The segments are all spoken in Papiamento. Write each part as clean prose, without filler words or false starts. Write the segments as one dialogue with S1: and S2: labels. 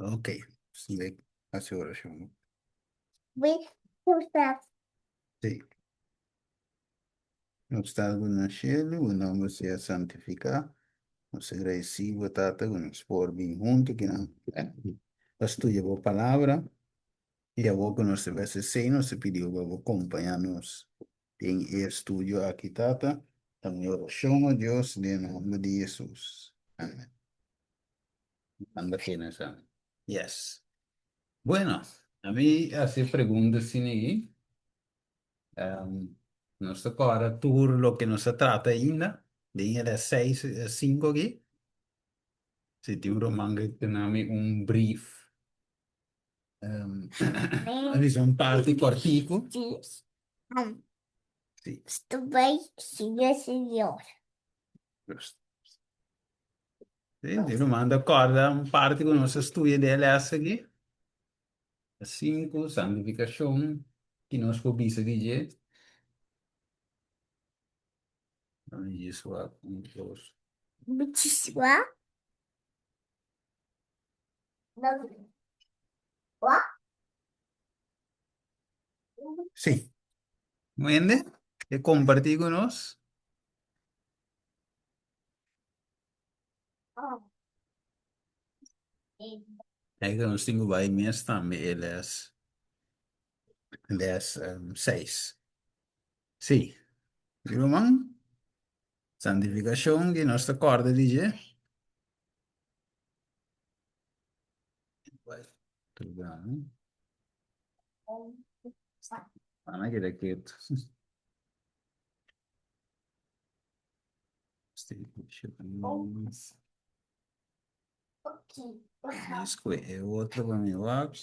S1: Ok, hasi orashon. Sí. Nos Tata ku na shelu, bo nòmber sea santifiká. Nos ta gradisí bo, Tata, ku nos por bin huntu kinan pa studia bo palabra. I awor ku nos ta bai hasi esei, nos ta pidi bo pa bo kompañá nos den e estudio aki, Tata. Ta mi orashon, o Dios, den nòmber di Hesus. Amèn. Anda kena sa. Yes. Bueno, ami hasi e pregunta asina aki. Nos ta kòrda tur loke nos a trata ainda den e les seis, sinku aki. Si tin un ruman ke duna mi un brief, a bisa un parti kòrtiku. Si. Si, tin ruman ta kòrda un parti ku nos a studia den e les aki. Sinku, santifikashon, ki nos por bisa di dje? Sí. Un hende ke kompartí ku nos? Eigenlijk nos tin ku bai mes tambe e les les seis. Sí. Ruman, santifikashon di nos ta kòrda di dje. Ana keda ketu. Escoge e otro pa mi wak.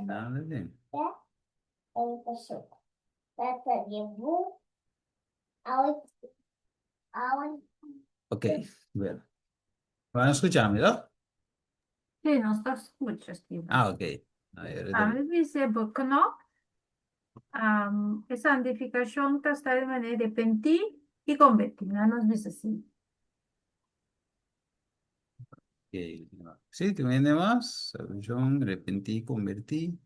S1: Nada bien. Ok, bueno. Van a escucharme, no?
S2: Sí, nos ta skucha, Steven.
S1: Ah, ok. A ver,
S2: A mi bisa bo knop. E santifikashon ta sta di manera repentí i konbertí. Nan nos bisa así.
S1: Ok. Sí, tin hende mas? Salvacion, repentí, konbertí.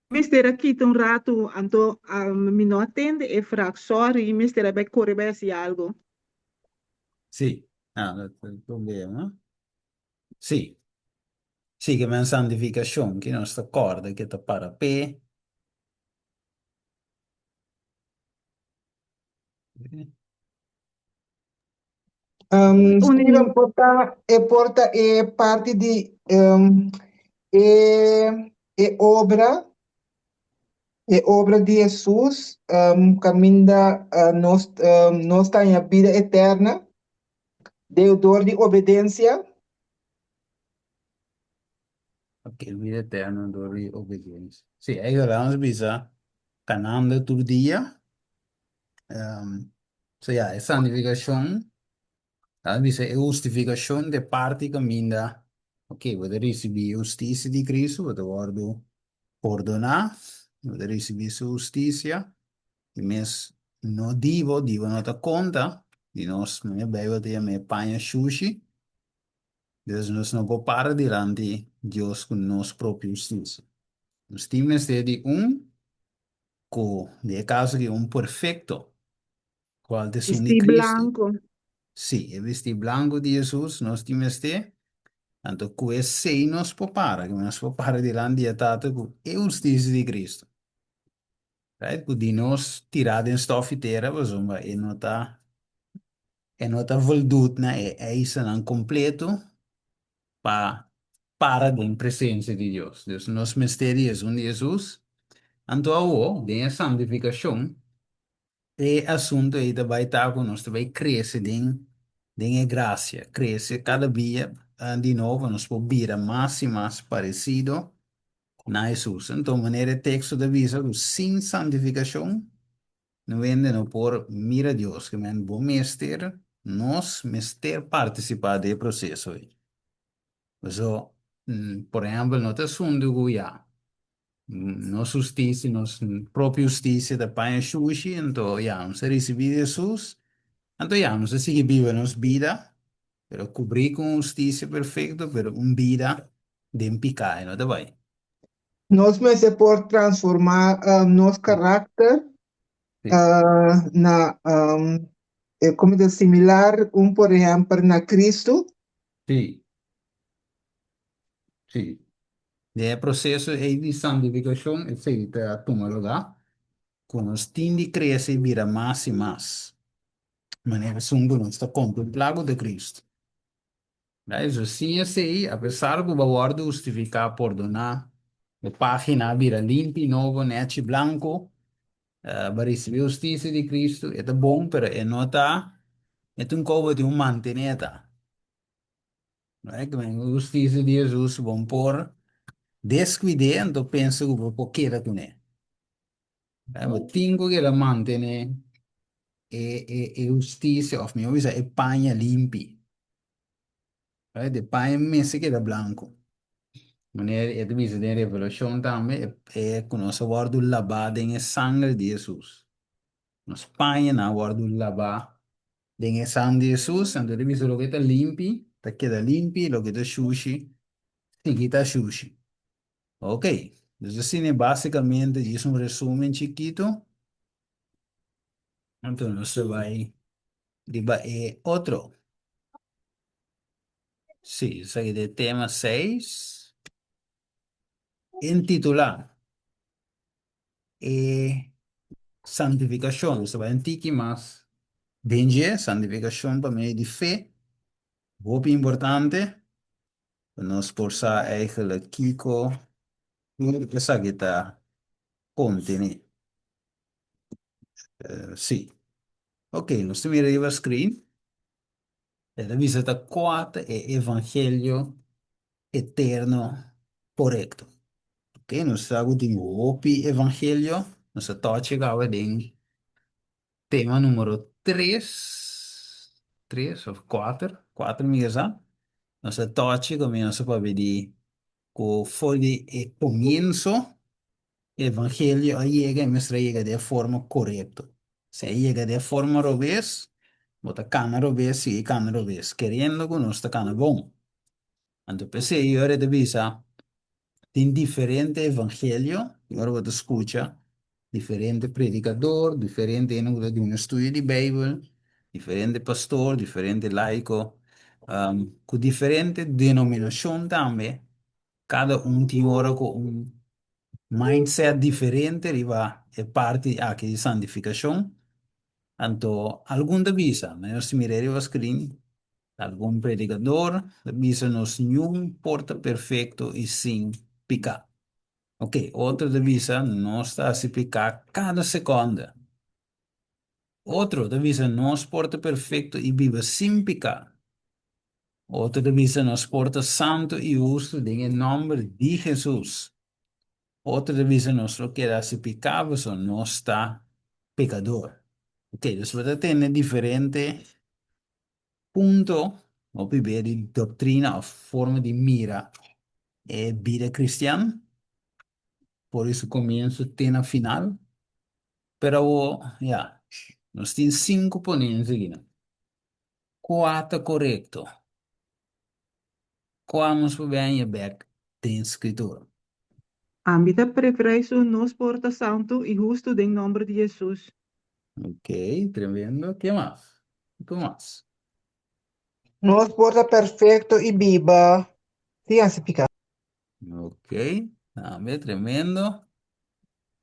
S3: Mester a kita un ratu, anto mi no a tende e frag. Sorry, mester a bai kore bai hasi algo.
S1: Sí, ah, no tin problema. Sí. Sí, ke men santifikashon ki nos ta kòrda ke ta para p'e.
S4: Steven, por ta, e por ta e parti di e e obra, e obra di Hesus, kaminda nos nos ta haña bida eterna dor di obedensia.
S1: Ok, bida eterno dor di obediencia. Sí, eigenlijk laat ons bisa kanando tur dia. So ya, e santifikashon, laat ons bisa e hustifikashon ta e parti kaminda, ok, bo ta risibí e hustisia di Cristo, bo ta wòrdu pordoná, bo ta risibí su hustisia, i mes no di bo, di bo no ta konta, di nos, manera Beibel ta yama e paña shushi. Dus nos no por para dilanti Dios ku nos propio hustisia. Nos tin mester di un ku, den e kaso aki, un perfekto, kual ta esun di
S3: Bistí
S1: Kristu.
S3: blanku.
S1: Sí, e bistí blanku di Hesus nos tin mester, anto ku esei nos por para, ku nos por para dilanti di e Tata ku e hustisia di Kristu. Right? Ku di nos tirá den stòf i tera, pasobra e no ta e no ta voldoet na e eisennan kompleto pa para den presensia di Dios. Dus nos mester di esun di Hesus. Anto awo, den e santifikashon, e asuntu ei ta bai ta ku nos ta bai krese den den e grasia, krese kada bia di nobo, nos por bira mas i mas paresido na Hesus. Anto manera e teksto ta bisa ku sin santifikashon no hende no por mira Dios. Ke men bo mester, nos mester partisipá den e proseso ei. Paso, por ehèmpel, no ta asuntu ku ya, nos hustisia, nos propio hustisia ta paña shushi, anto ya, nos a risibí di Hesus. Anto ya, nos a sigui biba nos bida, pero kubrí ku un hustisia perfekto, pero un bida den piká, e no ta bai.
S4: Nos mester por transformá nos karakter na komo ta similar un por ehèmpel na Kristu.
S1: Sí. Sí. Den e proseso ei di santifikashon esei ta tuma lugá, ku nos tin di krese i bira mas i mas manera esun ku nos ta kontemplá ku ta Kristu. Right? So sin esei, apesar ku bo a wòrdu hustifiká, pordoná, bo página a bira limpi, nobo, nèchi, blanku, bo a risibí hustisia di Kristu, e ta bon, pero e no ta, e ta un kou bo tin ku mantené ta. Right? Ku e hustisia di Hesus bo por deskuid'é, anto pensa ku bo por keda kuné. Right? Bo tin ku keda mantené e e e hustisia, òf mihó bisa e paña limpi. Right? E paña mester keda blanku. Manera e ta bisa den Revelashon tambe, e e ku nos a wòrdu labá den e sangre di Hesus. Nos pañanan a wòrdu labá den e sangre di Hesus, anto e ta bisa loke ta limpi ta keda limpi, loke ta shushi sigui ta shushi. Ok, dus asina basikamente djis un resumen chikitu. Anto nos ta bai riba e otro. Sí, esaki ta e tema seis, intitulá E santifikashon. Nos ta bai un tiki mas den dje, santifikashon pa medio di fe, hopi importante pa nos por sa eigenlijk kiko tur esaki ta kontené. Sí. Ok, nos ta mira riba screen. E ta bisa ta kua ta e evangelio eterno korekto. Ok, nos sa ku tin hopi evangelio, nos a tochi kaba den tema numero tres, tres of kuater, kuater mi ke sa. Nos a tochi ku mi nos a papia di ku for di e komienso evangelio a yega i mester a yega den e forma korekto. Si a yega den e forma robes, bo ta kana robes, sigui kana robes, keriendo ku nos ta kana bon. Anto p'esei ora e ta bisa tin diferente evangelio, i ora bo ta skucha diferente predikador, diferente hende ku ta duna studio di Beibel, diferente pastor, diferente laiko, ku diferente denominashon tambe, kada un tin ora ku un mindset diferente riba e parti aki di santifikashon. Anto algun ta bisa, nos mira riba screen, algun predikador ta bisa nos niun por ta perfekto i sin piká. Ok, otro ta bisa nos ta hasi piká kada sekònde. Otro ta bisa nos por ta perfekto i biba sin piká. Otro ta bisa nos por ta santu i hustu den e nòmber di Hesus. Otro ta bisa nos lo keda hasi piká pasobra nos ta pekador. Ok, dus bo ta tende diferente punto, hopi bia di doktrina òf forma di mira e bida kristian for di su komienso te na final. Pero awor, ya, nos tin sinku ponensia akinan. Kua ta korekto? Kua nos por bèn bèk den Skritura?
S3: Ami ta preferá su nos por ta santu i hustu den nòmber di Hesus.
S1: Ok, tremendo. Ke mas? Kiko mas?
S4: Nos por ta perfekto i biba sin hasi piká.
S1: Ok, tambe tremendo.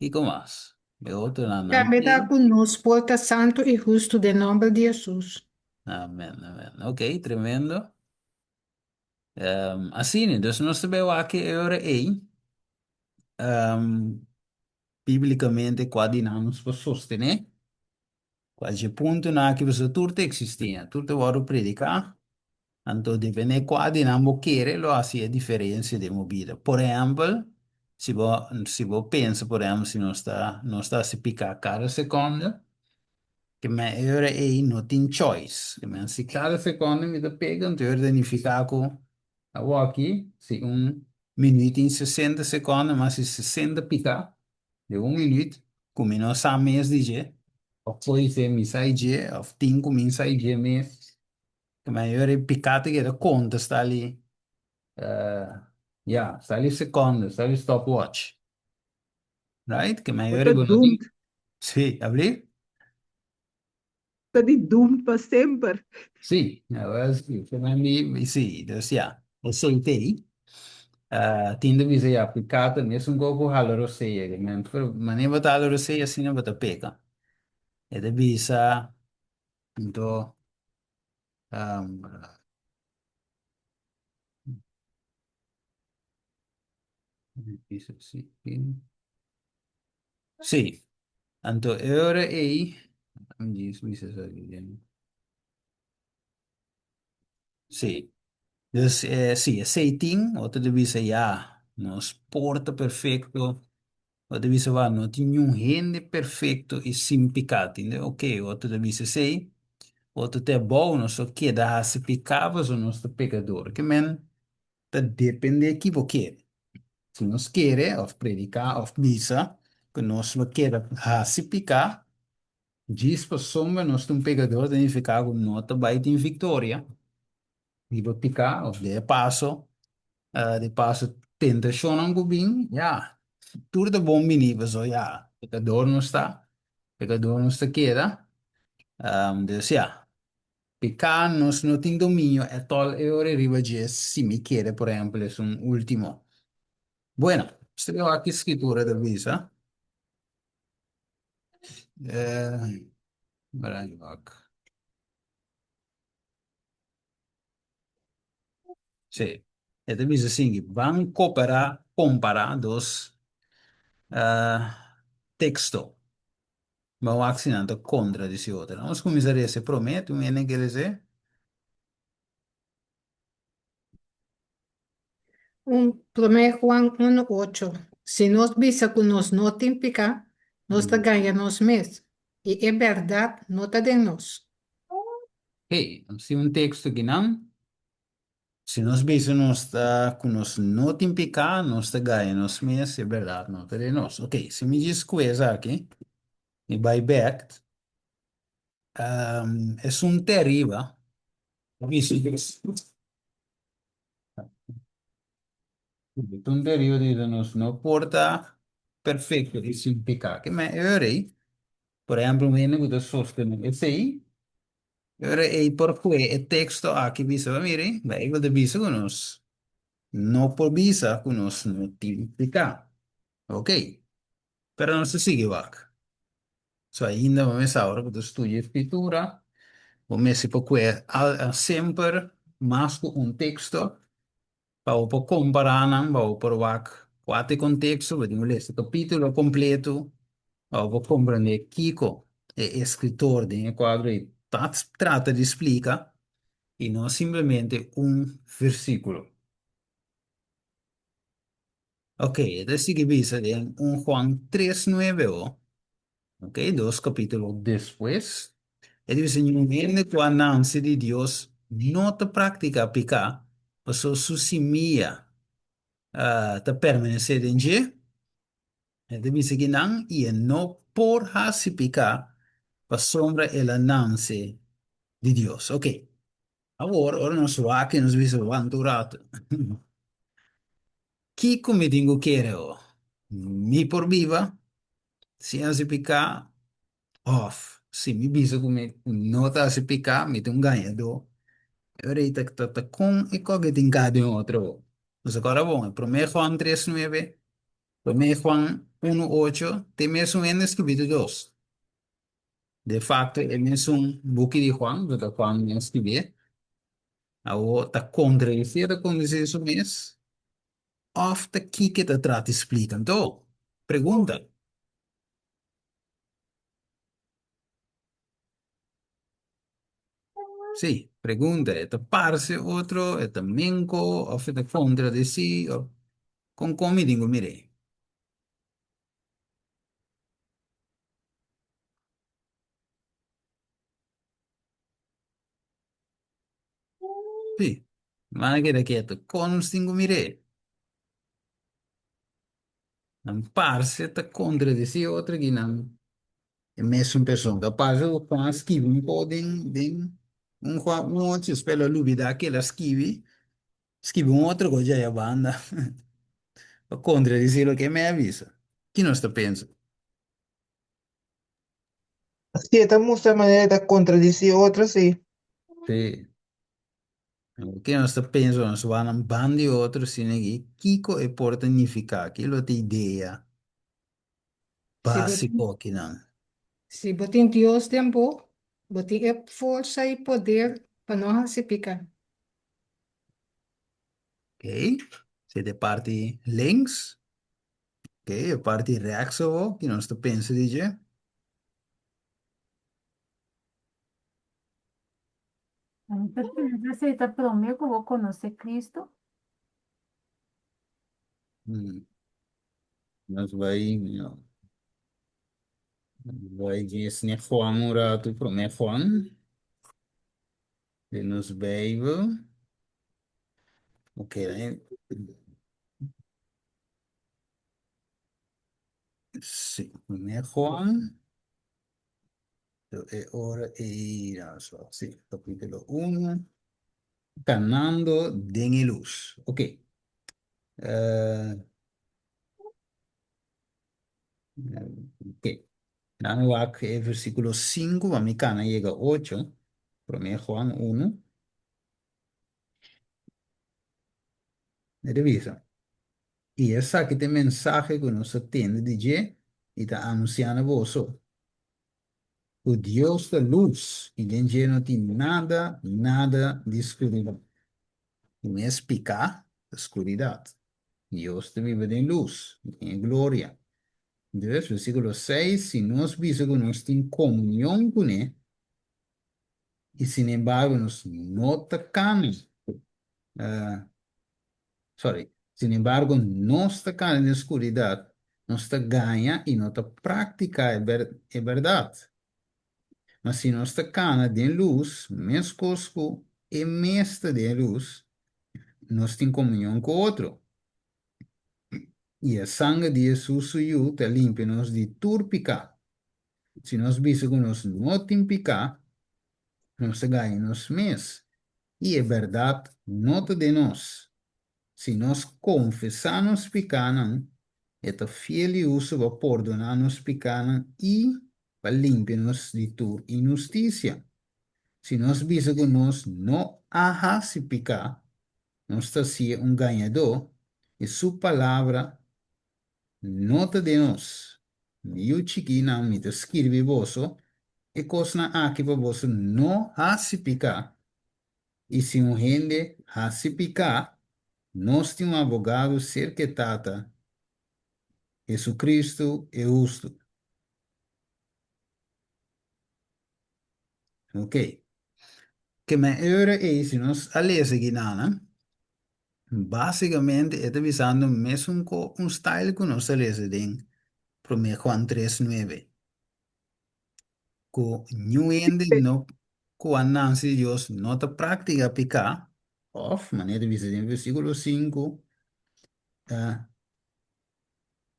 S1: Kiko mas? E otronan nan
S2: Tambe ta
S1: tin.
S2: ku nos por ta santu i hustu den nòmber di Hesus.
S1: Amen, amen. Ok, tremendo. Asina, dus nos ta bai wak e ora ei, bíblikamente kua di nan nos por sostené, kua dje puntonan aki pasobra tur ta eksistí, tur ta wòrdu prediká, anto dependé kua di nan bo kere lo hasi e diferensia den bo bida. Por ehèmpel, si bo si bo pensa por ehèmpel si nos ta nos ta hasi piká kada sekònde, Ke men e ora ei no tin choice. Ke men si kada sekondo mi ta pega, anto e ora ta nifiká ku awoki si un minuut tin 60 sekondo, mas si 60 piká den un minuut ku mi no sa mes di dje. Of podisé mi sa i dje, of tin ku mi sa i dje mes. Te mayor e piká ta keda konta sta li, ya, sta li sekondo, sta li stopwatch. Right? Ke
S3: Bo
S1: mayor
S3: ta
S1: e bo no tin.
S3: doomed.
S1: Sí, abli?
S3: Ta di doomed pa semper.
S1: Sí, awel sí, ke men di, sí, dus ya, esei t'ei. Tin ta bisa ya, piká ta mesun kos ku hala rosea, ke men, pero manera bo ta hala rosea asina bo ta peka. E ta bisa, anto, Sí, anto e ora ei, sí, dus eh, sí, esei tin, otro ta bisa ya, nos por ta perfecto, otro ta bisa wa, no tin niun hende perfecto i sin piká, tende? Ok, otro ta bisa esei, otro ta abou, nos a keda hasi piká pasobra nos ta pekador. Ke men ta depende ki bo kere. Si nos kere of prediká of bisa ku nos lo keda hasi piká, djis pasobra nos ta un pekador ta nifiká ku no ta bai tin viktoria riba piká of den e paso, de paso tentashonnan ku bin, ya, tur ta bon bini pasobra ya, pekador nos ta, pekador nos ta keda, dus ya. Piká nos no tin dominio etòl e ora riba dje si mi kere, por ehempel, esun último. Bueno, nos ta wak ki Skritura ta bisa. Eh, wara mi wak. Sí, e ta bisa asin, ban koperá, kompará dos eh, teksto. Ban wak si nan ta kontra di si otro. Nos kuminsá resa e promé, tur hende ke resa.
S5: Un Promé Juan unu ocho, Si nos bisa ku nos no tin piká, nos ta gaña nos mes, i e bèrdat no ta den nos.
S1: Hey, nos tin un teksto akinan. Si nos bisa nos ta ku nos no tin piká, nos ta gaña nos mes, e bèrdat no ta den nos. Oké, si mi djis ku esaki, mi bai bèk, esun te ariba ta bisa Esun te ariba ta bisa nos no por ta perfekto i sin piká. Ke men e ora ei, por ehèmpel un hende ku ta sostené esei, E ora ei por kue e teksto aki bisa, Bo mira, Beibel ta bisa ku nos no por bisa ku nos no tin piká. Ok, pero nos ta sigui wak. So ainda bo mester ora ku ta studia e Skritura, bo mester por kue semper mas ku un teksto Pa bo por kompará nan, pa bo por wak kua ta e konteksto, bo tin ku lesa e kapítulo kompleto pa bo por komprendé kiko e eskritor den e kuadro ei ta trata di splika i no simplemente un versíkulo. Ok, e ta sigui bisa den un Juan tres nuebe o. Ok, dos kapítulo despues, e di bisa, Niun hende ku a nanse di Dios no ta praktiká piká, pasobra su simia ta permanesé den dje. E ta bisa kinan, i e no por hasi piká, pasobra el a nanse di Dios. Ok, awor ora nos wak i nos bisa, Wanta un ratu. Kiko mi tin ku kere ho? Mi por biba sin hasi piká? Òf si mi bisa ku mi no ta hasi piká, mi ta un gañadó. E ora ei ta ta kon e kòke tin ka den otro ho. Nos a kòrda bon, e promé Juan tres nuebe, promé Juan unu ocho, te mesun hende skibí tur dos. De facto e mesun buki di Juan, ku ta Juan a skibié, awor ta kontradisí, ta kondisí su mes, òf ta kiko e ta trata di splika? Anto, pregunta. Sí, pregunta, e ta parse otro, e ta menko, òf e ta kontradisí, òf kon kon mi tin ku mir'é? Sí, nan a keda ketu. Kon nos tin ku mir'é? Nan parse ta kontradisí otro ki nan. E mesun persoon. Capaz cu Juan a skibi un poco den den un Juan un ocho, despues lo a lubida cu el a skibi, skibi un otro cos djaya banda pa contradeci loke mi a bisa. Ki nos ta pensa?
S4: Sí, e ta mustra manera e ta contradeci otro, sí.
S1: Sí. Ke nos ta pensa nos wak nan banda di otro asina aki, kiko e por ta nifiká? Ki lo ta idea
S5: Si bo tin,
S1: básiko akinan?
S5: si bo tin Dios den bo, bo tin e forsa i poder pa no hasi piká.
S1: Ok, si ta e parti links, ok, e parti rèks awor, ki nos ta pensa di dje?
S2: Esei ta promé ku bo konosé Kristu?
S1: Nos bai, no. Nos bai djes ne Juan un ratu, promé Juan. Den nos Bijbel. Ok, sí, promé Juan. E ora ei, sí, capítulo 1. Canando den e luz. Ok. Uh, ok. Dan wak e versículo 5, pa mi cana yega 8. Promé Juan 1. Revisa. I esaki ta e mensahe ku nos a tende di dje i ta anunsiá na boso, ku Dios ta lus i den dje no tin nada, nada di skuridat. Di mes piká ta skuridat. Dios ta biba den lus, den e gloria. Dus, versíkulo seis, si nos bisa ku nos tin komunion kuné i sinembargo nos no ta kana, Sorry. Sin embargo, nos ta kana den skuridat, nos ta gaña i no ta praktiká e e bèrdat. Ma si nos ta kana den lus, meskos ku e mes ta den e lus, nos tin komunion ku otro. I e sanger di Hesus su Yu ta limpia nos di tur piká. Si nos bisa ku nos no tin piká, nos ta gaña nos mes, i e bèrdat no ta den nos. Si nos konfesá nos pikánan, e ta fiel i hustu pa pordoná nos pikánan i pa limpia nos di tur inhustisia. Si nos bisa ku nos no a hasi piká, nos ta hasié un gañadó i su palabra no ta den nos. Mi yu chikinan, mi ta skirbi boso e kosnan aki pa boso no hasi piká. I si un hende hasi piká, nos tin un abogado serka e Tata, Jesucristo e hustu. Ok. Ke men e ora ei, si nos a lesa ginanan, Básicamente e ta bisando mesun ko un style ku nos ta lesa den Promé Juan tres nuebe, ku niun hende no ku a nanse di Dios no ta práktika piká, òf manera ta bisa den versíkulo sinku,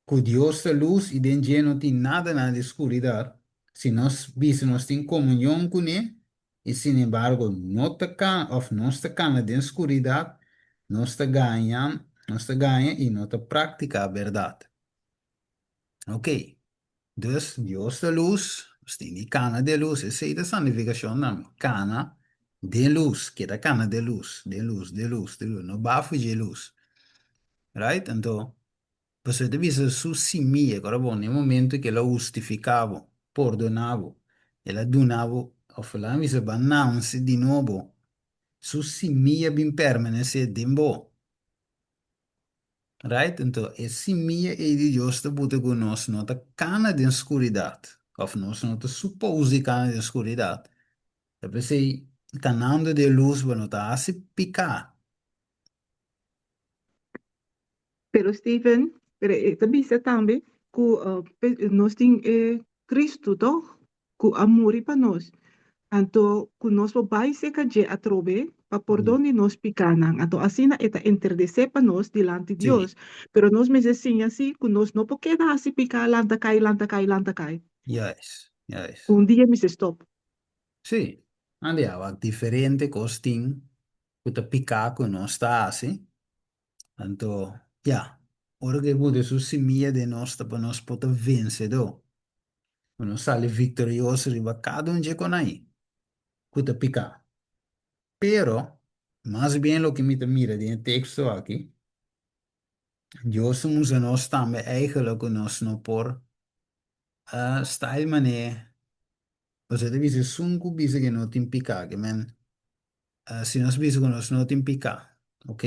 S1: Ku Dios ta lus i den dje no tin nada na di skuridat, si nos bisa nos tin komunion kuné i sinembargo no ta kana òf nos ta kana den skuridat, nos ta gaña, nos ta gaña i no ta praktiká bèrdat. Oke, dus Dios ta lus, nos tin di kana den lus, esei ta santifikashon tambe, kana den lus, keda kana den lus, den lus, den lus, den lus, no bafo dje lus. Right? Anto, pasobra e ta bisa su simia, ku ora bon, na e momento ku el a hustifiká bo, pordoná bo, el a duna bo, òf el a bisa bo a nanse di nobo, su simia bin permanesé den bo. Right? Anto, e simia ei di Dios ta buta ku nos no ta kana den skuridat, òf nos no ta supos di kana den skuridat. Ta p'esei, kanando den lus bo no ta hasi piká.
S3: Pero Steven, pero e ta bisa tambe ku nos tin e Cristo toch, ku a muri pa nos. Anto ku nos por bai serka dje atrobe pa pordon di nos pikánan. Anto asina e ta interdesé pa nos dilanti Dios. Pero nos mester siña si ku nos no por keda hasi piká lanta kai, lanta kai, lanta kai.
S1: Juist. Juist.
S3: Un dia mi se stop.
S1: Sí, andi a wak diferente kos tin ku ta piká ku nos ta hasi. Anto, ya, ora ku e pone su simia den nos ta pa nos por ta vensedó. Ku nos sali viktorioso riba kada un dje konai ku ta piká. Pero, mas bien loke mi ta mira den e teksto aki, Dios ta mustra nos tambe eigenlijk ku nos no por style manera, pasobra e ta bisa esun ku bisa ku e no tin piká, ke men si nos bisa ku nos no tin piká, ok,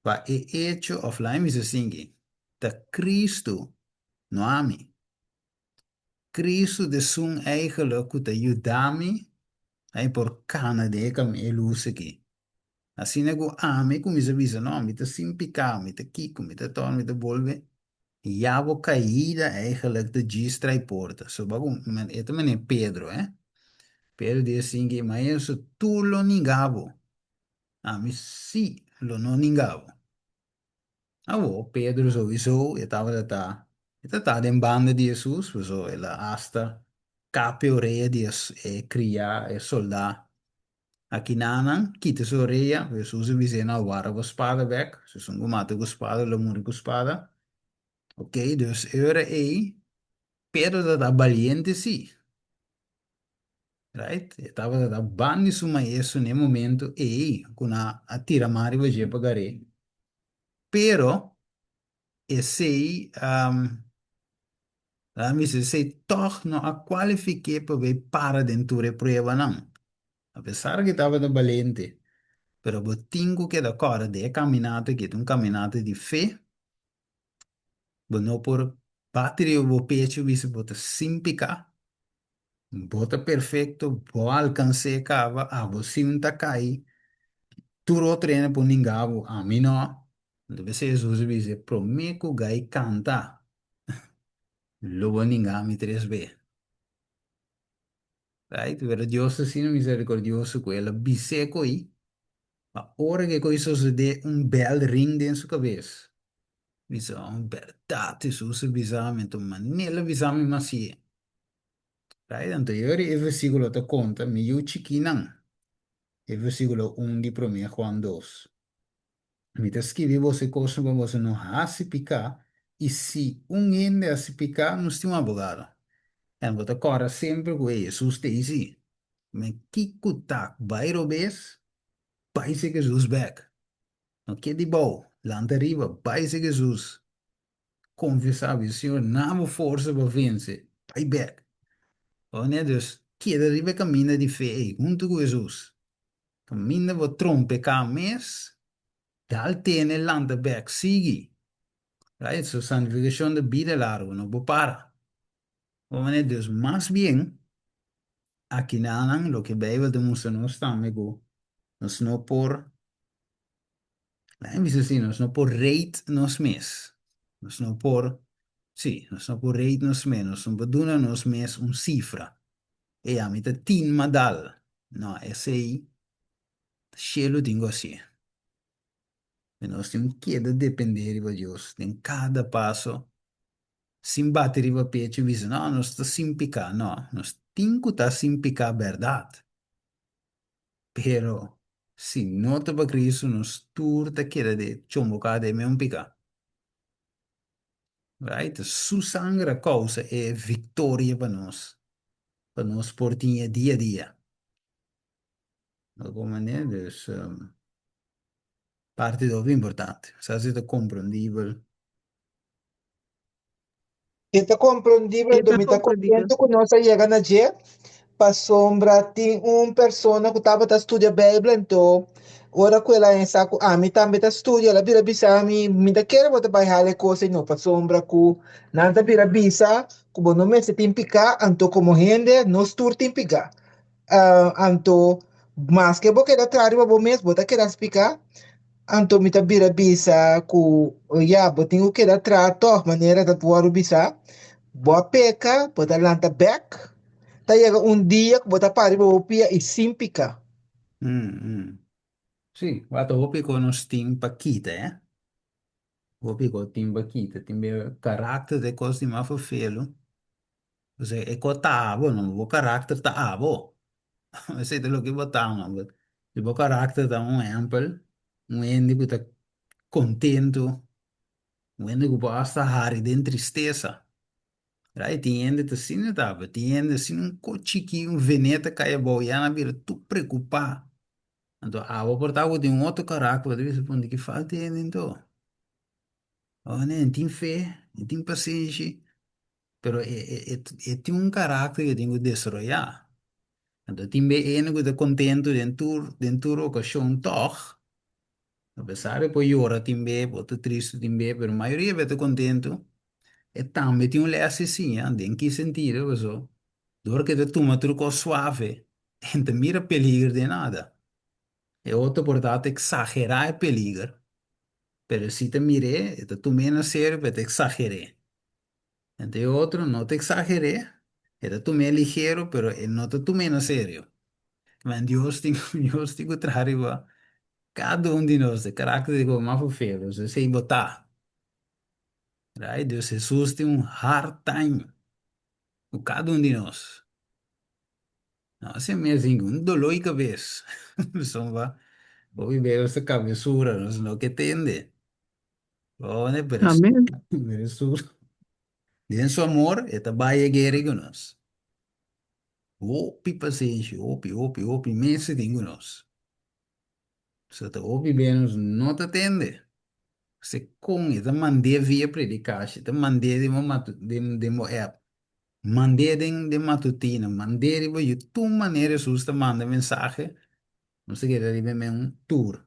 S1: pa e echo òf laga mi bisa asinki, ta Kristu, no ami. Kristu ta esun eigenlijk ku ta yuda mi pa mi por kana den e kaminda, e lus aki. Asina ku ami kuminsá bisa, no, mi ta sin piká, mi ta kiko, mi ta tòrna, mi ta bolbe, ya bo kaida eigenlijk ta djis trai porta. So bo ku, e ta manera Pedro, eh. Pedro di asin ki, Maestro, tur lo ninga bo, ami sí lo no ninga bo. Awor, Pedro souiso e tabata ta, e ta ta den banda di Hesus, pasobra el a asta kap e orea di e kriá, e soldá Akinanan kita su orea, Hesus a bis'é, No, wara bo spada bek, si esun ku mata ku spada lo muri ku spada. Ok, dus e ora ei Pedro tabata baliente sí, right? E tabata ta ban di su maestro na e momento ei ku nan a tira man riba dje pa gar'é. Pero esei, laga mi bisa, esei tòg no a kualifik'é pa bai para den tur e pruebanan. Apesar ku e tabata balente, pero bo tin ku keda kòrda den e kaminata aki ta un kaminata di fe. Bo no por bati riba bo pechu i bisa bo ta sin piká, bo ta perfekto, bo a alkans'é kaba, abo sin ta kai, tur otro hende por ninga bo, ami no. Anto p'esei Hesus a bisa, Promé ku gai kanta, lo bo ninga mi tres be. Right? Pero Dios ta asina misericordioso cu el a bis'é coi, ma ora cu e coi sosodé un bel ring den su cabes. Bisa, oh, berdad Jesús a bisa mi, anto manera el a bisa mi mas si'e. Right? Anto e ora e versiculo ta conta, mi yu chikinan, e versiculo un di prome Juan dos. Mi ta skibi boso e kosnan pa boso no hasi piká, i si un hende hasi piká, nos tin un abogado. En bo ta kòrda semper ku e Hesus ta ei si. Men kiko ta bai robes, bai sek Hesus bèk. No ke di bou, lanta riba, bai sek Hesus. Konfesá, bisa Señor, na bo forsa pa vense, bai bèk. Oné, dus keda riba e kaminda di fe ei, huntu ku Hesus. Kaminda bo trompeká mes, dal tene lanta bèk, sigui. Right? So santifikashon ta bida largu, no por para. Bo manera dus mas bien akinanan loke Beibel ta mustra nos tambe ku nos no por, laga mi bisa asina, nos no por rate nos mes. Nos no por, sí, nos no por rate nos mes, nos no por duna nos mes un sifra. Ey ami ta tin madal. No, esey ta shelu tin ku hasié. Mi nos tin ku keda dependé riba Dios den kada paso, sin bati riba pechu i bisa, no, nos ta sin piká. No, nos tin ku ta sin piká bèrdat. Pero si no ta pa Cristo, nos tur ta keda de chomboká den meun piká. Right? Su sanger a kousa e viktoria pa nos, pa nos por tin e dia a dia. Algun manera, dus parti ta hopi importante. Sa si ta komprendibel.
S4: E ta komprendibel,
S3: E ta
S4: mi ta
S3: komprendibel.
S4: kontentu ku nos a yega na dje, pasobra tin un persona ku tabata studia Beibel, anto ora ku el a hesa ku ami tambe ta studia, el a bira bisa mi, mi ta kere bo ta bai hala e kos ei no, pasobra ku nan ta bira bisa ku bo no mester tin piká, anto komo hende nos tur tin piká. Anto maske bo keda traha riba bo mes, bo ta keda spiká. Anto mi ta bira bisa ku ya, bo tin ku keda traha tòg, manera ta wòrdu bisá. Bo a peka, bo ta lanta bèk, ta yega un dia ku bo ta para riba bo pia i sin piká.
S1: Sí, wak hopi ku nos tin pa kita, eh. Hopi ku tin pa kita. Tin be karakter ta e kos di mas ferfelu. Osea, e kos ta abo, no? Bo karakter ta abo. Esei ta loke bo ta, man. Si bo karakter ta un ehèmpel, un hende ku ta kontentu, un hende ku por asta hari den tristesa. Right? Tin hende ta asina ta, pero tin hende asina un kos chikí, un vené ta kai abou, ya nan a bira tur preokupá. Anto abo por ta ku tin un otro karakter, bo ta bisa, Pon di ki falta e hende anto? Oh, nee, e tin fe, e tin pasenshi, pero e, e, e, e tin un karakter ku e tin ku desaroyá. Anto tin be hende ku ta kontentu den tur, den tur okashon tòg, apesar di por yora tin be, por ta tristu tin be, pero mayoria be ta kontentu. E tambe tin un lès di siña, den ki sentido? Pasobra dor ku e ta tuma tur kos suave, e no ta mira peliger den nada. E otro por ta ta eksagerá e peliger, pero si ta mir'é, e ta tum'é na serio, pero e ta eksager'é. Ento e otro no ta eksager'é, e ta tum'é ligero, pero e no ta tum'é na serio. Men Dios tin Dios tin ku traha riba kada un di nos, e karakter di bo mas fofero, esei bo ta. Right? Dus Hesus tin un hard time ku kada un di nos. No, asina mes tin un doló di kabes. Pasobra hopi bes nos ta kabesura, nos no ke tende. Pone, pero
S3: Amén.
S1: pero Hesus, den su amor, e ta bai e guera ku nos. Hopi pasenshi, hopi, hopi, hopi mes e tin ku nos. So ta hopi bes nos no ta tende. Se kon e ta mand'é via predikashi, e ta mand'é den bo matu, den, den bo app, mand'é den, den matutina, mand'é riba yu, tur manera Hesus ta manda mensahe, nos ta keda riba e men tur.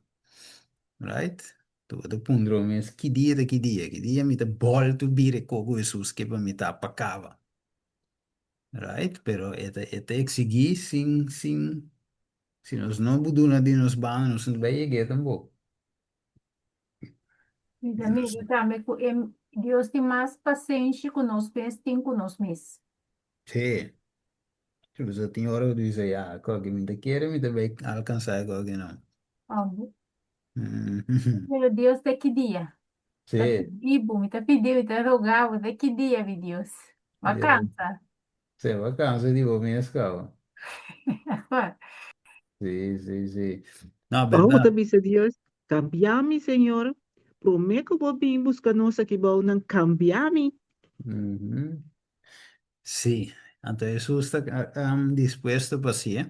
S1: Right? Tu bo ta puntra bo mes, ki dia ta ki dia? Ki dia mi ta bòltu bira e kos ku Hesus ke pa mi ta pa kaba? Right? Pero e ta, e ta eksigí sin, sin, si nos no duna di nos banda, nos no ta bai yeg'é tampoko.
S2: Mi ta mira tambe ku e Dios tin mas pasenshi ku nos mes tin ku nos mes.
S1: Sí. Sí, pasobra tin ora ku ta bisa, ya, koke mi ta kere mi ta bai alkansá e koke no.
S2: Obi. Pero Dios te ki dia?
S1: Sí.
S2: Ta pidi bo, mi ta pidi, mi ta roga bo, te ki dia, mi Dios? Bo a kansa.
S1: Sí, bo a kansa di bo mes kaba. Sí, sí, sí. No,
S3: Ora bo
S1: berdad.
S3: ta bisa Dios, Kambia mi, Señor. Promé ku bo bin buska nos aki bounan, kambia mi.
S1: Mhm. Sí, anto Hesus ta dispuesto pa hasié,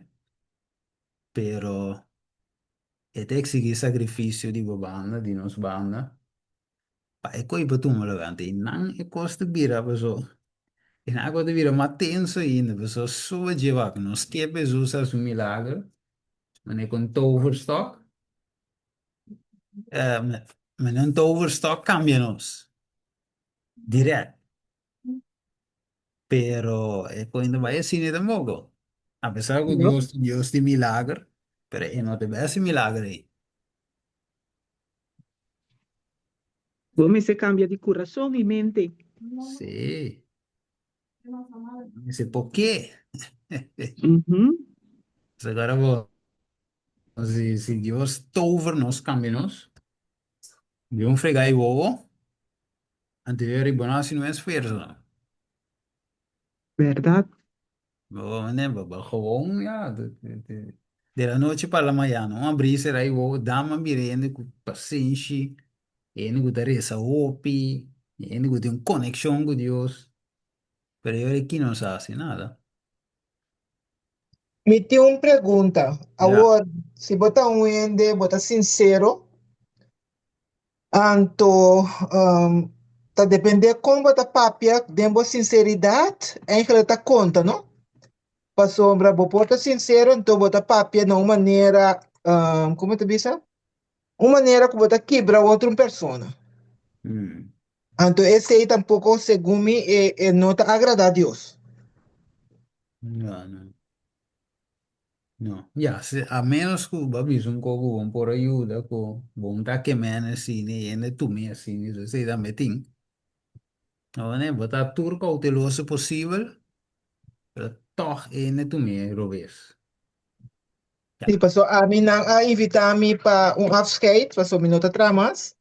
S1: pero e ta eksigí sakrifisio di bo banda, di nos banda, Pa e koi pa tuma lugar anto einan e kos ta bira paso einan e kos ta bira mas tenso ainda paso so dje wak nos ke pa Hesus hasi un milagro manera ku un toverstok manera un toverstok kambia nos dirèkt pero e koi no ta bai asina tampoco apesar ku Dios ta Dios di milager pero e no ta bai hasi milager ei.
S3: Bo mester cambia di curason y mente.
S1: Sí. Mester por qué? Agora bo, si, si Dios tover nos, cambia nos, di un frega y wowo, anto yo riba no haci un esfuerzo.
S3: Berdad.
S1: Bo, ne, bo, bo gewoon, ja, de, de, de, de la noche pa la mañana, un abrir será y wowo, dama mira hende cu pasenshi, hende cu ta reza hopi, hende cu tin un conexion cu Dios, pero yo aquí no sa haci nada.
S4: Mi tin un pregunta.
S1: Ja.
S4: Awor, si bo ta un hende, bo ta sincero, Anto, ta depende kon bo ta papia den bo sinseridat, eigenlijk ta konta, no? Pasobra bo por ta sinsero, anto bo ta papia na un manera, kon bo ta bisa? Un manera ku bo ta kibra otro un persona. Anto esei tampoko, segun mi, e e no ta agradá Dios.
S1: No, no. No, ya, si, a menos ku bo a bisa un kos ku bon por a yuda, ku bon ta kem'é asina i hende tum'é asina, so esei tambe tin. Awor, bo ta tur kouteloso posibel, pero tòg hende tum'é robes. Ya.
S4: Sí, pasobra ami nan a invitá mi pa un afscheid, pasobra mi no ta traha mas.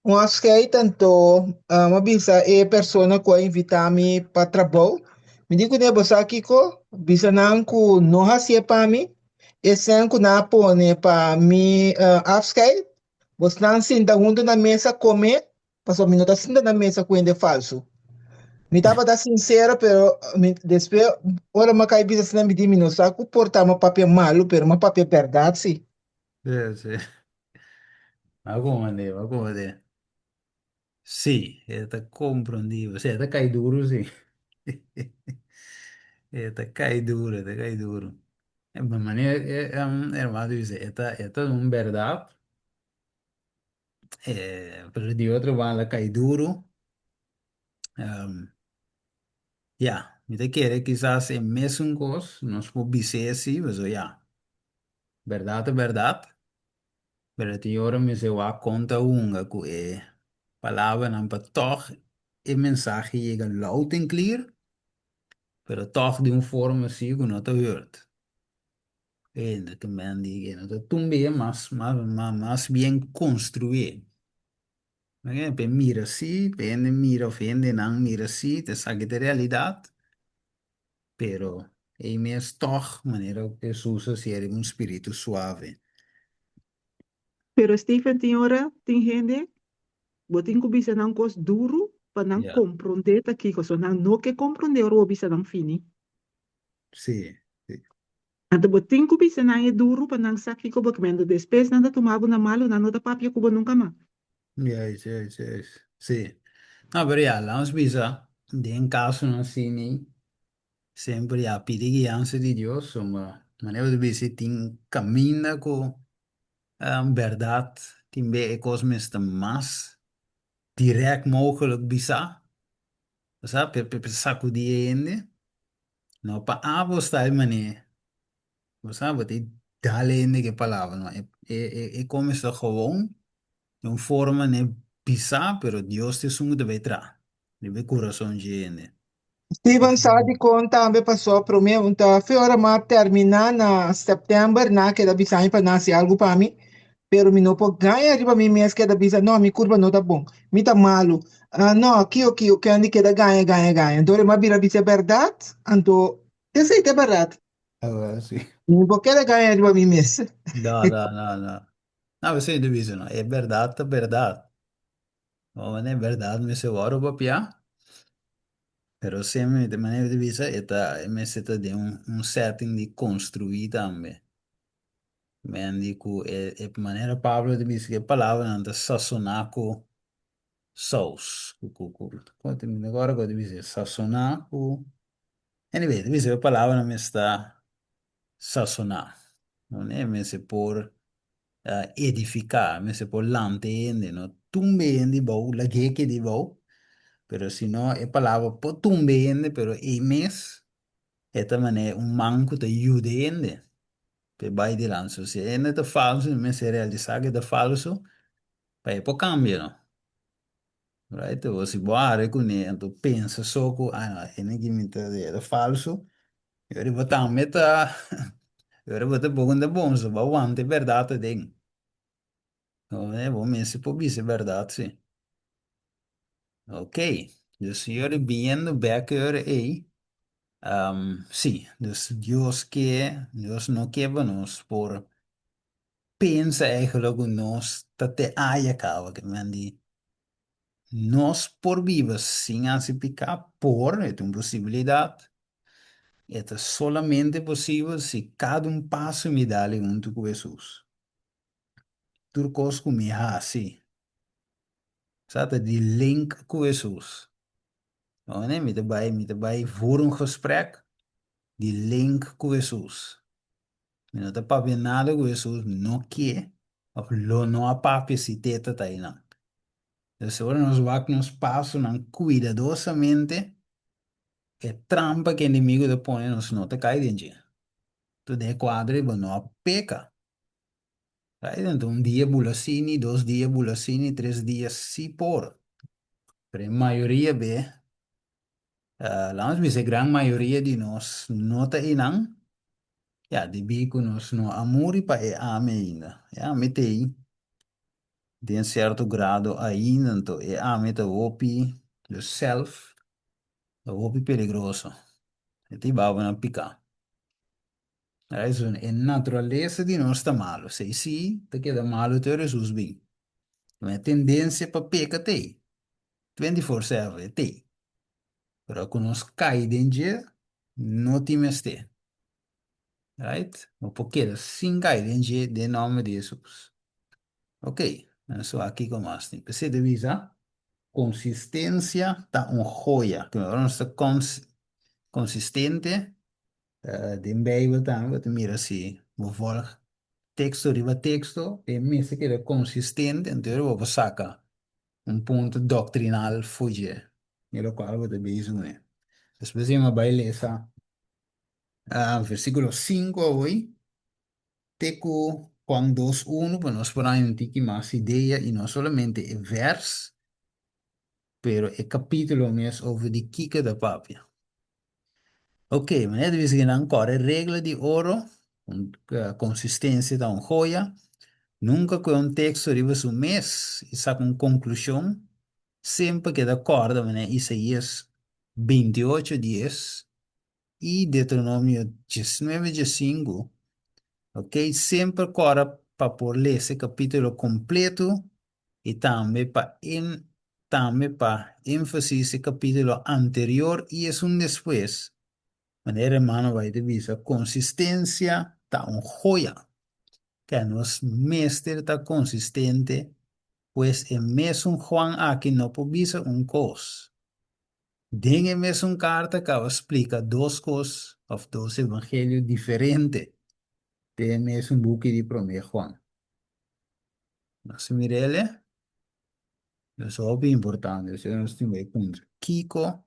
S4: Un afscheid anto mi a bisa e persona ku a invitá mi pa trabou. Mi di kuné, Bo sa kiko? Bisa nan ku no hasié pa mi, esnan ku nan a pone pa mi afskeit, bosnan sinta huntu na mesa kome, pasobra mi no ta sinta na mesa ku hende falsu. Mi tabata sinsero, pero mi despues ora mi a kai bisa asina mi di mi no sa ku por ta mi a papia malu, pero mi a papia bèrdat si.
S1: Sí, sí. A komprendé, a komprendé. Sí, e ta komprendibel. Sí, e ta kai duru, sí. E ta kai duru, e ta kai duru. E manera e hermano dice, e ta, e ta un bèrdat. Pero di otro banda kai duru. Ya, mi ta kere kisas e mesun kos nos por bis'é si, pasobra ya, bèrdat ta bèrdat, pero tin ora mester wak kon ta hunga ku e palabranan pa tòg e mensahe yega loud en clear, pero tòg di un forma si ku no ta hurt. E ta men di e no ta tumb'é mas mas mas bien konstruí. P'e mira si, p'e hende mira of hendenan mira si, ta esaki ta e realidat, pero ei mes tòg manera ku Hesus a hasié riba un spiritu suave.
S3: Pero Stephen tin ora tin hende bo tin ku bisa nan kos duru pa nan komprondé ta kiko, so nan no ke komprondé ora bo bisa nan fini.
S1: Sí, sí.
S3: Anto bo tin ku bisa nan e duru pa nan sa kiko bo kmendo. Despues nan ta tuma bo na malu, nan no ta papia ku bo nunka mas.
S1: Juist, juist, juist. Sí. No, pero ya, laat ons bisa, den kasonan asina, semper ya pidi guiansa di Dios, sombra manera bo ta bisa tin kaminda ku bèrdat tin be e kos mester mas dirèkt mogelijk bisa, bo sa, pa pa sakudí e hende. No pa abo sta e manera. Bo sa, bo tin dal hende ku e palabra no. E e e kuminsá gewoon den un forma ne pisá, pero Dios ta esun ku ta bai traha riba e kurason dje hende.
S4: Steven sa dikon tambe pasó promé un ta fe ora m'a terminá na sèptèmber nan a keda bisa mi pa nan hasi algu pa mi pero mi no por gaña riba mi mes keda bisa no mi kurpa no ta bon mi ta malu ah no kio kio Candy keda gaña gaña gaña anto ora mi a bira bisa e bèrdat anto esei ta e bèrdat
S1: Awor si.
S4: mi no por keda gaña riba mi mes.
S1: No no no no no esei ta bisa no e bèrdat ta bèrdat no e bèrdat mester wòrdu papia pero semper mi manera di bisa e ta e mester ta den un setting di construi tambe. Men di ku e e manera Pablo ta bisa ku e palabranan ta sasoná ku sous, ku ku ku ku mi no acorda ku ta bisa sasoná ku anyway ta bisa ku e palabranan mester ta sasoná no e mester por edifiká mester por lanta e hende no tumba e hende bou lag'é keda bou pero si no e palabra por tumba e hende pero ei mes E ta manera un man ku ta yuda e hende pa e bai dilanti. So si e hende ta falsu, e mester realisá ku e ta falsu pa e por kambia no. Right? Bo si bo hari kuné anto pensa so ku ah no e hende aki mi ta e ta falsu, e ora bo tambe ta e ora bo ta poko ta bon so bo a wanta e bèrdat aden. Bo mester por bisa e bèrdat si. Ok, dus jullie biniendo bek ora ei, sí, dus Dios ke, Dios no ke pa nos por pensa eigenlijk ku nos ta te aya kaba, ke men di nos por biba sin hasi piká, por, e ta un posibilidat, e ta solamente posibel si kada un paso mi dal huntu ku Hesus. Tur kos ku mi hasi. Sa ta di link ku Hesus. No, nee, mi ta bai, mi ta bai voer un gesprek di link ku Hesus. Mi no ta papia nada ku Hesus no ke of lo no a papia si teta ta einan. Dus ora nos wak nos pasonan kuidadosamente, e trampa ku enemigo ta pone nos no ta kai den dje. Tur den e kuadro ei bo no a peka. Right? Anto un dia bula asini, dos dia bula asini, tres dia si por. Pero e mayoria be, uh, laat ons bisa e gran mayoria di nos no ta einan, ya, debí ku nos no a muri pa e ame ainda. E ame ta ei den sierto grado ainda, anto e ame ta hopi, de self, ta hopi peligroso. E ta hiba bo na piká. E naturalesa di nos ta malu. Esei sí ta keda malu te ora Hesus bin. E tendensia pa peka ta ei. 24/7 e ta ei. Pero ku nos kai den dje, no tin mester. Right? Bo por keda sin kai den dje den nòmber di Hesus. Ok, nos wak kiko mas tin. P'esei ta bisa, konsistensia ta un hoya. Ku ora nos ta konsistente, den Beibel tambe bo ta mira si bo vòlg teksto riba teksto, e mester keda konsistente, anto bo por saka un punto doktrinal for dje, di lokual bo ta bezig kuné. Despues mi a bai lesa versíkulo sinku awor te ku Juan dos unu pa nos por haña un tiki mas idea i no solamente e vèrs pero e kapítulo mes over di kiko ta papia. Ok, manera ta bisa ku nan kòrda e regla di oro, un konsistensia ta un hoya, nunka kohe un teksto riba su mes i saka un konklushon, semper keda kòrda manera Isaías 28 dies i Deuteronomio 19 diesinku, ok, semper kòrda pa por lesa e kapítulo kompleto i tambe pa tambe pa énfasis e kapítulo anterior i esun despues, manera hermano bai ta bisa, konsistensia ta un hoya. Ke nos mester ta konsistente, pues e mesun Juan aki no por bisa un kos. Den e mesun karta kaba splika dos kos òf dos evangelio diferente den e mesun buki di Promé Juan. Nos mir'el e es hopi importante, esei nos tin bai puntra. Kiko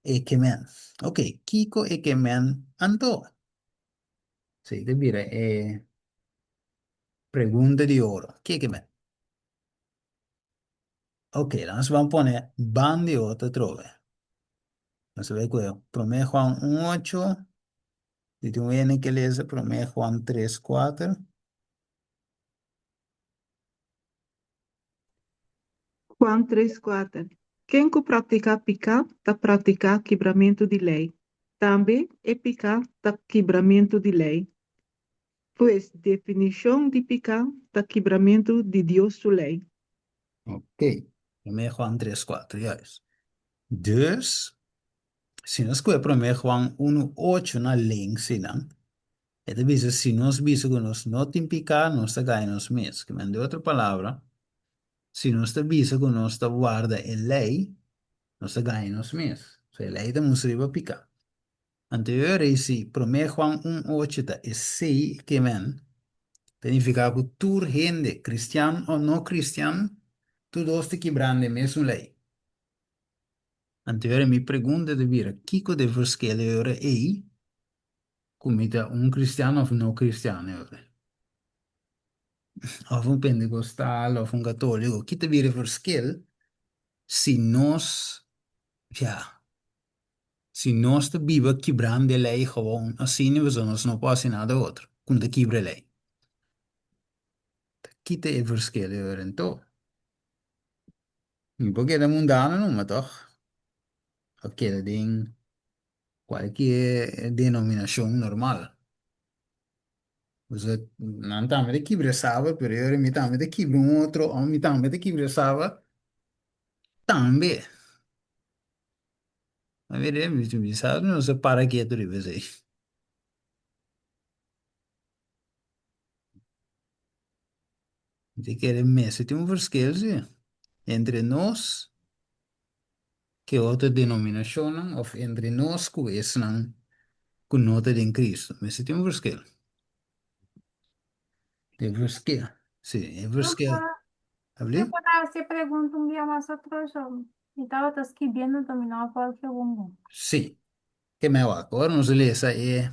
S1: e ke men? Ok, kiko e ke men anto? Esei ta bira e pregunta di oro. Ke ke men? Ok, nos ban pone ban di otro atrobe. Nos ta bai ku e Promé Juan un ocho, si tin un hende ke lesa Promé Juan tres kuater.
S3: Juan tres kuater, Ken ku praktiká piká ta praktiká kibramentu di lei. Tambe e piká ta kibramentu di lei. Pues, definishon di piká ta kibramentu di Dios su lei.
S1: Ok, Promé Juan tres kuater, juist. Dus, si nos kohe Promé Juan unu ocho na links einan, E ta bisa, si nos bisa ku nos no tin piká, nos ta gaña nos mes. Ke men, den otro palabra, si nos ta bisa ku nos ta warda e lei, nos ta gaña nos mes. So, e lei ta mustra riba piká. Anto e ora ei si Promé Juan un ocho ta esei, ke men, ta nifiká ku tur hende, kristian o no kristian, tur dos ta kibrando e mesun lei. Anto e ora mi pregunta ta bira, kiko ta e verschil e ora ei Ku mi ta un kristian òf no kristian e ora. Òf un pentekostal òf un katóliko, ki ta bira e verschil si nos, ya, si nos ta biba kibrando e lei gewoon asina pasobra nos no por hasi nada otro ku no ta kibra e lei. Ta kita e verschil e ora anto? Mi por keda mundano numa tòg? Òf keda den Cualkier denominacion normal. Osea, nan tambe ta kibra e sabat, pero e ora mi tambe ta kibra un otro, o mi tambe ta kibra e sabat tambe. A mira, mi mi sa no se para ketu riba esei. Mi ta kere mester tin un verschil si entre nos Ke otro denominashonnan òf entre nos ku esnan ku no ta den Kristu? Mester tin un verschil. E verschil, sí, e verschil.
S2: Mi por hasi e pregunta un bia mas atras o mi tabata skibiendo enton mi no a por ke bon bon.
S1: Sí, ke mi a wak. Ora nos lesa e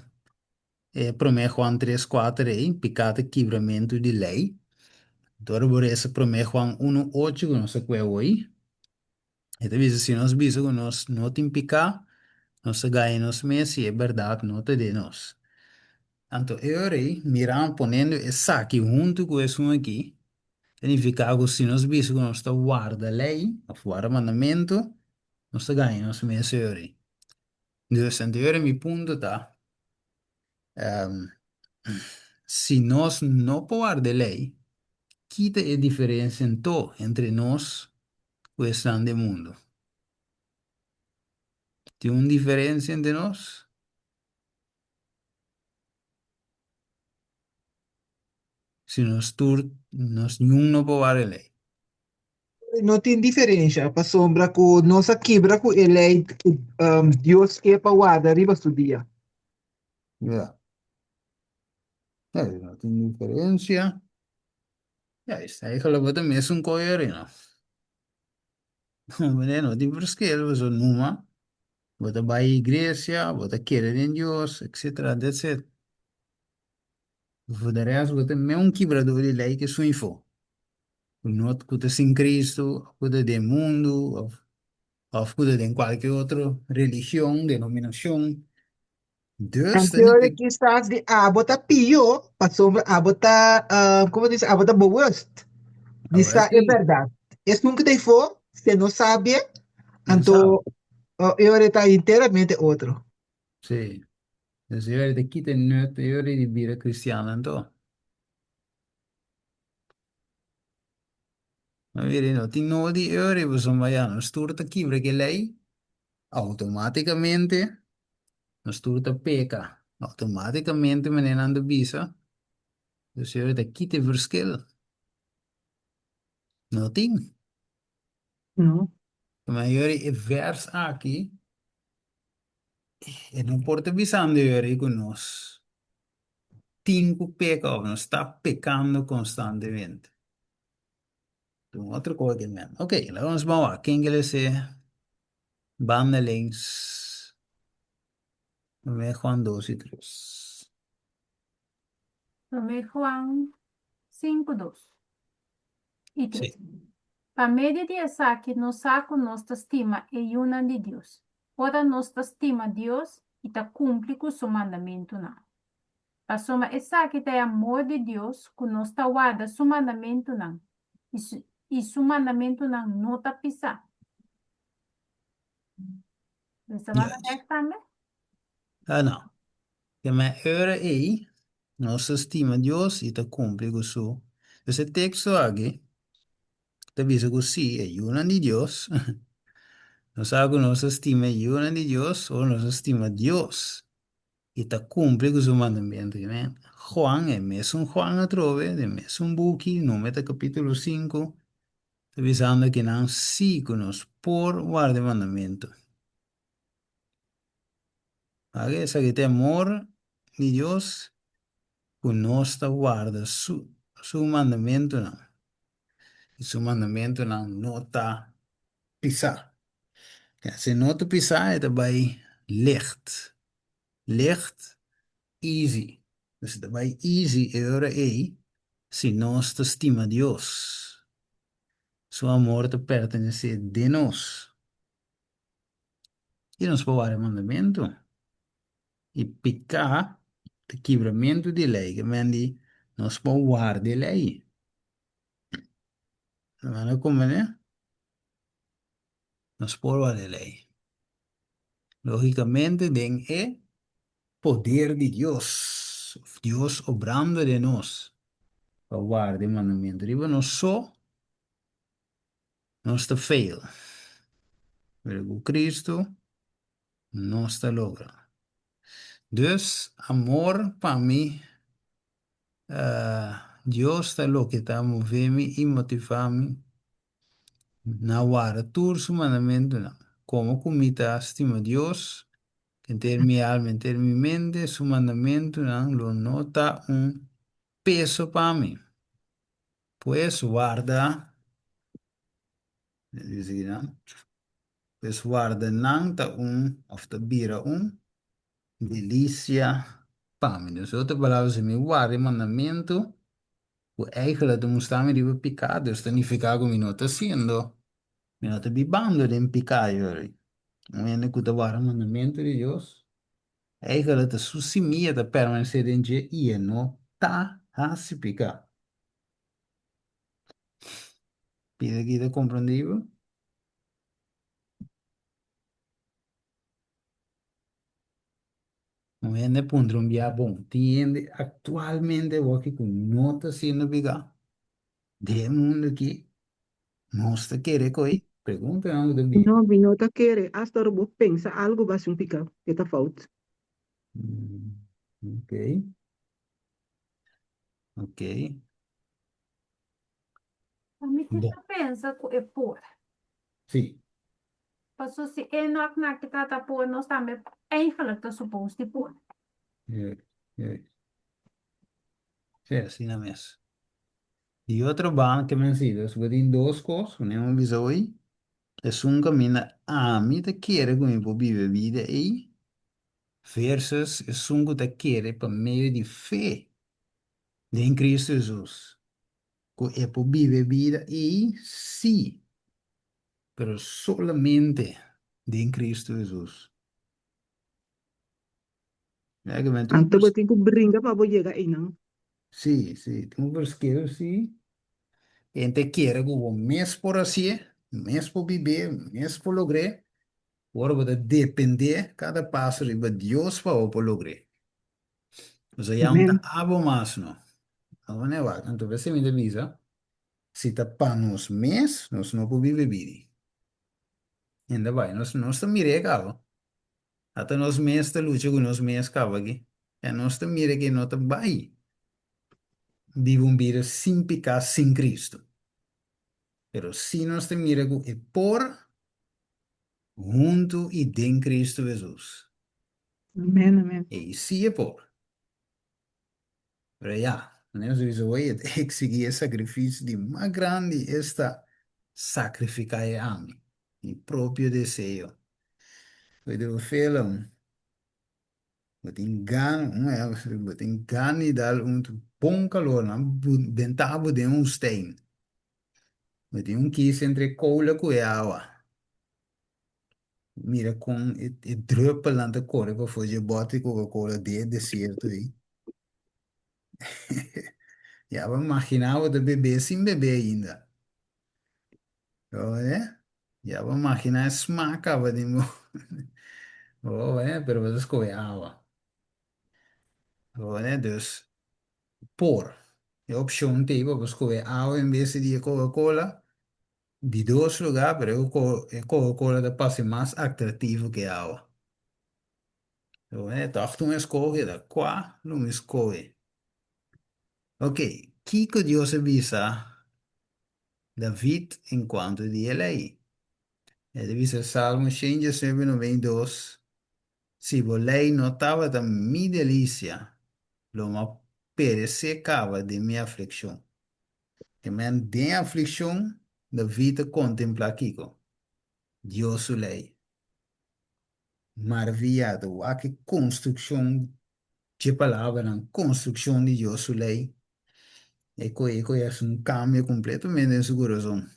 S1: e promé Juan tres kuater ei, piká ta kibramentu di lei. Enton ora bo resa promé Juan unu ocho ku nos a kue awoi, E ta bisa, si nos bisa ku nos no tin piká, nos ta gaña nos mes i e bèrdat no ta den nos. Anto e ora ei, mira poniendo esaki huntu ku esun aki, ta nifiká ku si nos bisa ku nos ta warda lei òf warda mandamentu, nos ta gaña nos mes e ora ei. Dus anterior mi punto ta, si nos no por warda e lei, ki ta e diferensia anto entre nos ku esnan den mundu? Tin un diferensia entre nos? Si nos tur, nos niun no por warda e lei.
S4: No tin diferensha, pasobra ku nos a kibra ku e lei ku Dios ke pa warda riba su dia.
S1: Ja. Ja, si no tin diferensia, ja, esta eigenlijk bo ta mesun koe arina. Wanneer no tin verschil, pasobra numa bo ta bai iglesia, bo ta kere den Dios, etcetera, that's it. Voor de rest bo ta mes un kibrador di lei ke sun ifo. Ku no ku ta sin Cristo, of ku ta den mundu, of of ku ta den kualke otro religion, denominashon. Dus ta
S4: Anto
S1: nifiká.
S4: kisas di abo ta pio, pasobra abo ta, komo ta bisa, abo ta bewust di
S1: Awor
S4: sa e
S1: sí,
S4: bèrdat. Esun ku ta efo, si e no sabi,
S1: no
S4: anto
S1: sabi.
S4: e ora e ta enteramente otro.
S1: Sí. Dus e ora ta kita e nut, e ora di bira kristian anto. No mira, no tin nodi e ora pasobra ya nos tur ta kibra ki lei, automaticamente nos tur ta peka, automaticamente manera nan ta bisa, dus e ora ta kita e verschil. No tin.
S3: No.
S1: Ma e ora e vers aki e no por ta bisando e ora ku nos tin ku peka of nos ta pekando konstantemente. Un otro kos ke men. Ok, laga nos ban wak. Ken ke lese banda links? Promé Juan 2 i 3.
S2: Promé Juan 5, 2 i
S1: Sí.
S2: 3. Pa medio di esaki nos sa ku nos ta stima e yunan di Dios, ora nos ta stima Dios i ta kumpli ku su mandamentunan. Pasobra esaki ta e amor di Dios, ku nos ta warda su mandamentunan, i su, i su mandamentunan no ta pisá. Bo ta wak
S1: Juist.
S2: echt tambe?
S1: Ah, no. Ke men ora ei, nos ta stima Dios i ta kumpli ku su. Dus e teksto aki ta bisa ku si e yunan di Dios, nos sa ku nos ta stima e yunan di Dios ora nos ta stima Dios i ta kumpli ku su mandamentu. Amen. Juan, e mesun Juan atrobe, den mesun buki, nome ta kapítulo 5, ta bisando ki nan si ku nos por warda e mandamentu. Wak esaki ta e amor di Dios ku nos ta warda su su mandamentunan, i su mandamentunan no ta pisá. Ya, si no ta pisá e ta bai licht, licht, easy. Dus e ta bai easy e ora ei si nos ta stima Dios. Su amor ta pertenesé den nos. I nos por wak e mandamentu. I piká ta kibramentu di lei, ke men di nos por warda e lei. Nan a komprendé? Nos por warda e lei. Lógikamente den e poder di Dios, òf Dios obrando den nos pa warda e mandamentu. Riba nos so nos ta fail, pero ku Cristo nos ta logra. Dus amor pa mi, Dios ta loke ta move mi i motiva mi na warda tur su mandamentunan. Komo ku mi ta stima Dios henter mi alma, henter mi mente, su mandamentunan lo no ta un peso pa mi. Pues warda, pues warda nan ta un of ta bira un delisia pa mi. Dus otro palabra, si mi warda e mandamentu ku eigenlijk ta mustra mi riba piká, dus ta nifiká ku mi no ta hasiendo, mi no ta bibando den piká yori. Un hende ku ta warda mandamentu di Dios, eigenlijk ta su simia ta permanesé den dje i e no ta hasi piká. Pida aki ta komprendibel? Un hende puntra un bia bon, tin hende aktualmente awor aki ku no ta hasiendo piká den e mundu aki? Nos ta kere ku ei? Preguntanan ku ta bini.
S3: No, mi no ta kere. Asta ora bo pensa algu bo hasi un piká, e ta fout.
S1: Ok. Ok.
S2: Mi
S1: Bon.
S2: ta pensa ku e por.
S1: Sí.
S2: Paso si Enoch na ki ta ta por, nos tambe eigenlijk ta supposed di por.
S1: Juist, juist. Sí, asina mes. Di otro banda ke men si, dus bo tin dos kos, ku mi bisa hoy, esun kaminda ami ta kere ku mi por biba e bida ei, versus esun ku ta kere pa medio di fe den Cristo Jesus, ku e por biba e bida ei, sí, pero solamente den Cristo Jesus. Ya ke men tin un
S3: Anto bo tin ku bringa pa bo yega einan.
S1: Sí, sí, tin un verschil, sí. Hende kere ku bo mes por hasié, mes por bib'é, mes por logr'é, ora bo ta dependé kada paso riba Dios pa bo por logr'é. Osea ya no ta
S3: Amen.
S1: abo mas no. Abo no e wak. Anto p'esei mi ta bisa, Si ta pa nos mes, nos no por biba bidi. Hende bai, nos, nos ta mir'é kaba. Ata nos mes ta lucha ku nos mes kaba aki. Ya nos ta mira ke no ta bai biba un bida sin piká, sin Cristo. Pero si nos ta mira ku e por huntu i den Cristo Hesus.
S3: Amen, amen.
S1: Ei si e por. Pero ya, manera nos a bisa hoy, e ta exigí e sacrificio di mas grandi, esta sacrificá e ami, mi propio deseo. Hoy den un film, bo tin gana, un ehempel, bo tin gana di dal un bon calor, nan benta bo den un woestijn. Bo tin un kies entre e cola cu e awa. Mira kon e, e druppelnan ta kore pafó dje bòt di Coca-Cola den e desierto ei. Ya bo imaginá bo ta bebé sin bebé ainda. Oye, ya bo imaginá e smak kaba den bo. Oh, eh, pero bo ta skohe awa. Oye, dus por. E opshon t'ei pa bo skohe awa en bes di e Coca-Cola. Di dos lugá, pero e Coca-Cola ta parse mas atractivo ke awa. E tòg ta un eskohe, ta kua lo mi skohe? Ok, kiko Dios a bisa David en kuanto di e lei? E ta bisa Salmo 119, 92, Si bo lei no tabata mi delisia, lo mi a peresé kaba den mi aflikshon. Ke men den aflikshon, David ta kontemplá kiko? Dios su lei. Maraviyado, wak e konstrukshon dje palabranan, konstrukshon di Dios su lei. E koe e koe hasi un kambio kompletamente den su kurason.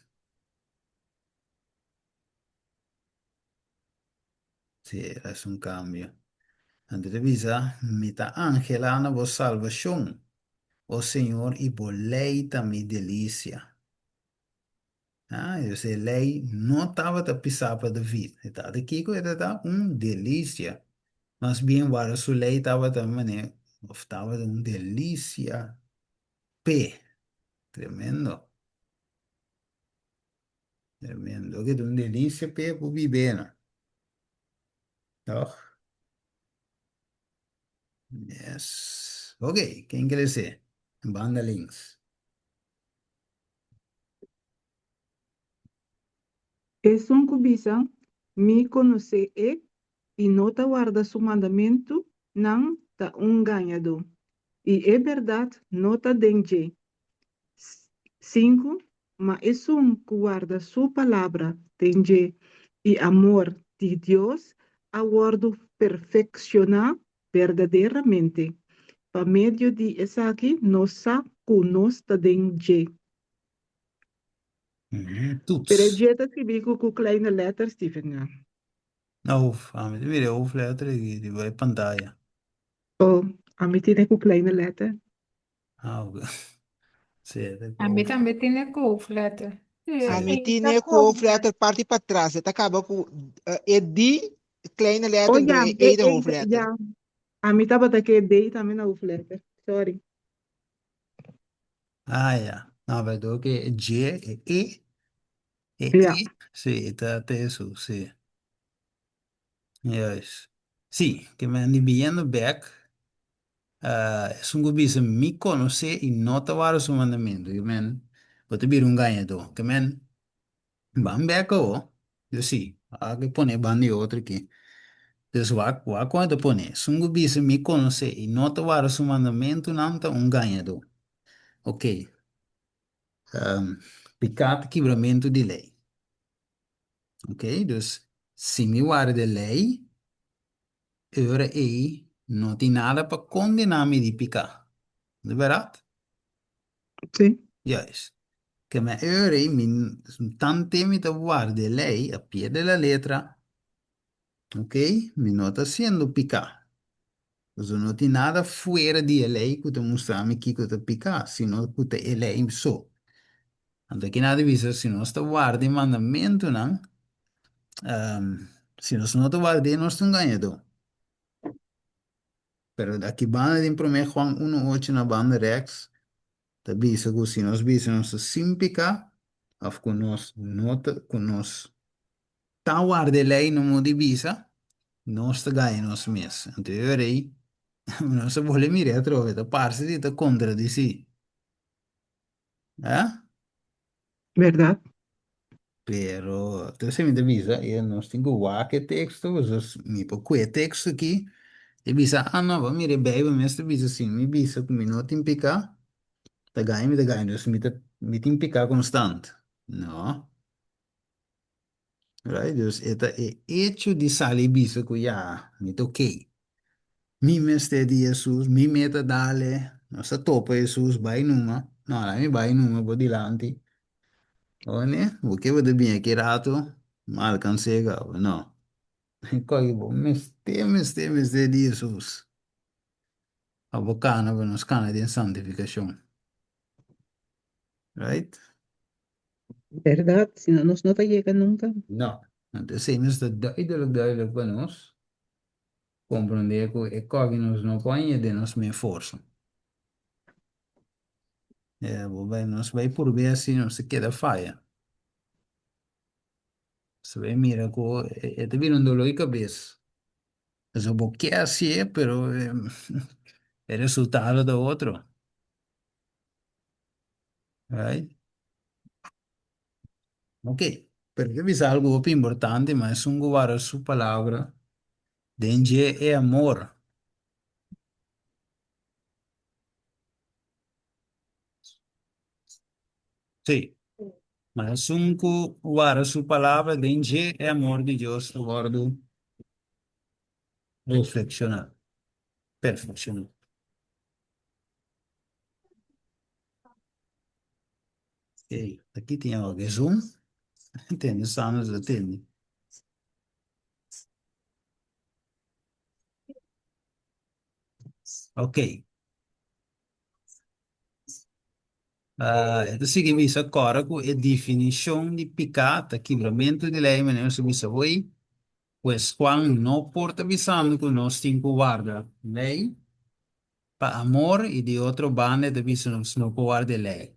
S1: Sí, el hasi un kambio. Anto ta bisa, Mi ta anhelá na bo salbashon, o Señor, i bo lei ta mi delisia. Ah, dus e lei no tabata pisá pa David. E tabata kiko? E tabata un delisia. Mas bien, warda su lei tabata manera, of tabata un delisia p'e. Tremendo. Tremendo. Loke ta un delisia p'e por bib'é no. Toch? Yes. Ok, ken ke les'é? Banda links.
S3: Esun ku bisa, Mi konosé e, i no ta warda su mandamentunan, ta un gañadó, i e bèrdat no ta den dje. Sinku, Ma esun ku warda su palabra den dje i amor di Dios a wòrdu perfekshoná berdaderamente. Pa medio di esaki nos sa ku nos ta den dje.
S1: Toets.
S3: Pero e dje ta skibí ku ku kleine letter, Steven. Ja.
S1: Hoofd, ami ta mira e hoofdletter riba e pantaya.
S3: Oh, ami tine ku kleine letter.
S1: Ah, ok. Sí, ta ku
S5: Ami
S1: hoofdletter.
S5: tambe tine ku hoofdletter.
S2: Sí,
S1: Sí.
S4: Ami
S2: e ta
S4: tine ku
S2: kom.
S4: hoofdletter parti patras. E ta kaba ku eh, e D, kleine
S3: Oh
S4: letter,
S3: ja,
S4: anto e
S3: e
S4: E de
S3: e
S4: hoofdletter.
S3: ja. Ami tabata ke D tambe na hoofdletter. Sorry.
S1: Ah, ja. No, pero ke G, e E, e
S3: Ja.
S1: E, sí, ta ta Jesus, sí. Juist. Sí, ke men di biendo bek, uh, esun ku bisa mi konosé i no ta warda su mandamentu, ke men bo ta bira un gañadó. Ke men ban bek awo, yo sí, a ke pone ban di otro aki. Dus wak, wak kon e ta pone, esun ku bisa mi konosé i no ta warda su mandamentunan ta un gañadó. Ok, um, piká ta kibramentu di lei. Ok, dus si mi warda e lei, e ora ei no tin nada pa kondená mi di piká. No ta bèrdat?
S3: Sí.
S1: Juist. Ke men e ora ei mi tante mi ta warda e lei a pie de la letra, ok, mi no ta hasiendo piká. Pasobra no tin nada fuera di e lei ku ta mustra mi kiko ta piká, sino ku ta e lei so. Anto aki nan ta bisa si nos ta warda e mandamentunan, si nos no ta ward'é nos ta un gañadó. Pero aki banda den promé Juan unu ocho na banda rèks ta bisa ku si nos bisa nos ta sin piká òf ku nos no ta ku nos ta warda e lei no modi bisa, nos ta gaña nos mes. Anto e ora ei nos a bolbe mira atrobe, ta parse di ta kontradisí. Ah?
S3: Berdad.
S1: Pero, entonces mi ta bisa, e nos tin ku wak e teksto, pasobra mi por kue e teksto aki, i bisa, ah no, bo mira e Bijbel mes ta bisa si mi bisa ku mi no tin piká, ta gaña mi ta gaña, dus mi ta mi tin piká konstant. No. Right? Dus e ta e echo di sali i bisa ku ya, mi ta okey. Mi mester di Hesus, mi meta dale, nos a topa Hesus, bai numa. No, laat mi bai numa bo dilanti. One, bo ke bo ta bini aki rato, mi alkans'é kaba. No. Koki bo mester, mester, mester di Hesus. Pa bo kana, pa nos kana den santifikashon. Right?
S3: Berdad, si no nos no ta yega nunca.
S1: No. Anto esei mester ta duidelijk, duidelijk pa nos comprende cu e koki nos no por haña den nos mes forsa. E, bo bai, nos bai purbe asi, nos ta keda faya. Nos ta bai mira cu e ta bira un dolor di cabes. Pasobra bo ke hacié, pero e resultado ta otro. Right? Ok, pero ke bisa algu hopi importante, ma esun ku warda su palabra, den dje e amor. Sí, ma esun ku warda su palabra, den dje e amor di Dios ta wòrdu reflekshoná, perfekshoná. Ey, aki tin algo ke zoom. Tende Sandra ta tende. Ok. Uh, e ta sigui bisa kòrda ku e definishon di piká ta kibramentu di lei, manera nos a bisa hoy. Pues Juan no por ta bisando ku nos tin ku warda lei pa amor i di otro banda e ta bisa nos no por warda e lei.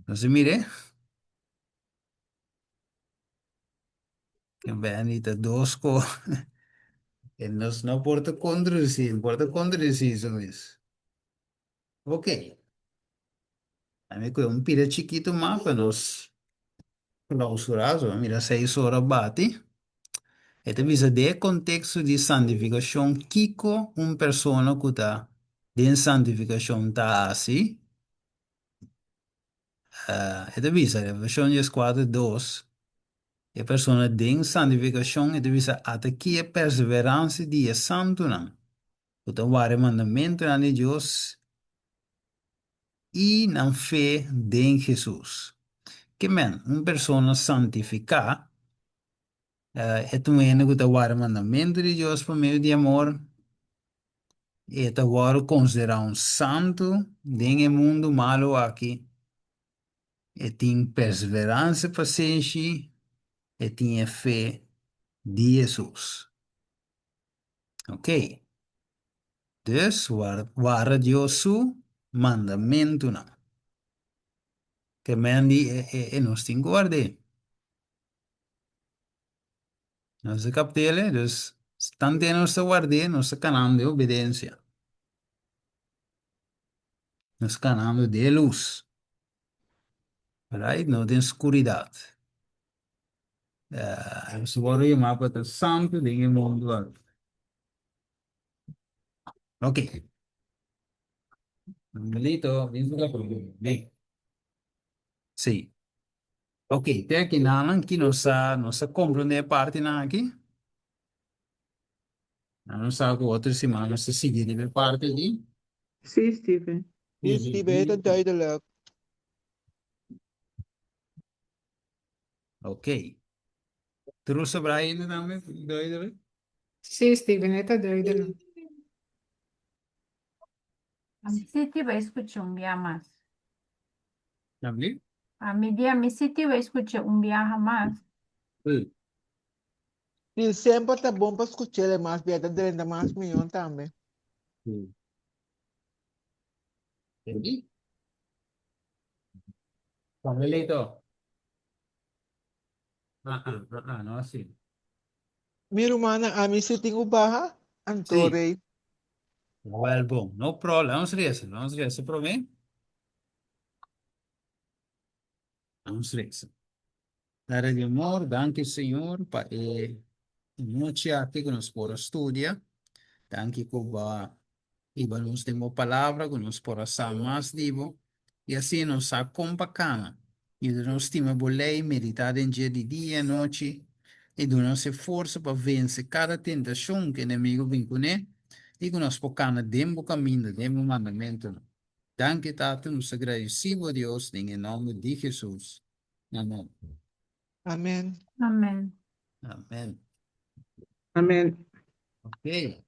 S1: Nos a mir'é? Benny ta dos ko e nos no por ta kontradisí, por ta kontradisí su mes. Ok. A mi kue un pida chikitu mas pa nos klausurá. So, mira seis ora bati. E ta bisa den e konteksto di santifikashon kiko un persona ku ta den santifikashon ta hasi. E ta bisa, Revelashon dieskuater dos, e persona den santifikashon, e ta bisa, ata ki e perseveransia di e santunan, ku ta wara e mandamentunan di Dios i nan fe den Hesus. Ke men, un persona santifiká e ta un hende ku ta wara e mandamentu di Dios pa medio di amor, e ta wòrdu konsiderá un santu den e mundu malu aki, e tin perseveransia, pasenshi, e tin e fe di Hesus. Ok. Dus, warda Dios su mandamentunan. Ke men di e nos tin ku ward'é. Nos ta kapt'el, dus tante nos ta ward'é, nos ta kanando den obedensia. Nos kanando den lus. Right? No den skuridat. Nos ta wòrdu yamá pa ta santu den e mundu aki. Ok. Manuelito, bin por acá. Bin. Sí. Ok, te aki nanan ki nos a, nos a comprende e partinan aki. Nos sa ku otro siman nos ta sigui riba e parti aki.
S3: Sí, Steven.
S4: Sí, Steven, e ta duidelijk.
S1: Ok. Tur sobrá ainda tambe duidelijk?
S5: Sí, Steven, e ta duidelijk.
S2: Mi sí te bai skucha un bia mas.
S1: Tambe?
S2: Ami di ami sí te bai skucha un biaha mas.
S1: Sí.
S4: Sí, semper ta bon pa skuch'el mas bia, ta drenta mas mion tambe.
S1: Sí. Entendí? Samuelito. Ah, ah, ah, ah, no así.
S4: Mi rumannan, ami si tin ku baha, anto
S1: Sí.
S4: rei.
S1: Wel bon, no problem. Vamos reza, vamos reza promé. Vamos reza. Tata di amor, danki Señor pa e nochi aki ku nos por a studia. Danki ku bo a hiba nos den bo palabra ku nos por a sa mas di bo i asina nos sa kon pa kana. Yuda nos stima bo lei, meditá den dje di dia i anochi i duna nos e forsa pa vense kada tentashon ku enemigu bin kuné i ku nos por kana den bo kaminda, den bo mandamentunan. Danki Tata, nos ta gradisí bo Dios den e nòmber di Hesus. Amen.
S4: Amen.
S2: Amen.
S1: Amen.
S3: Amen.
S1: Ok.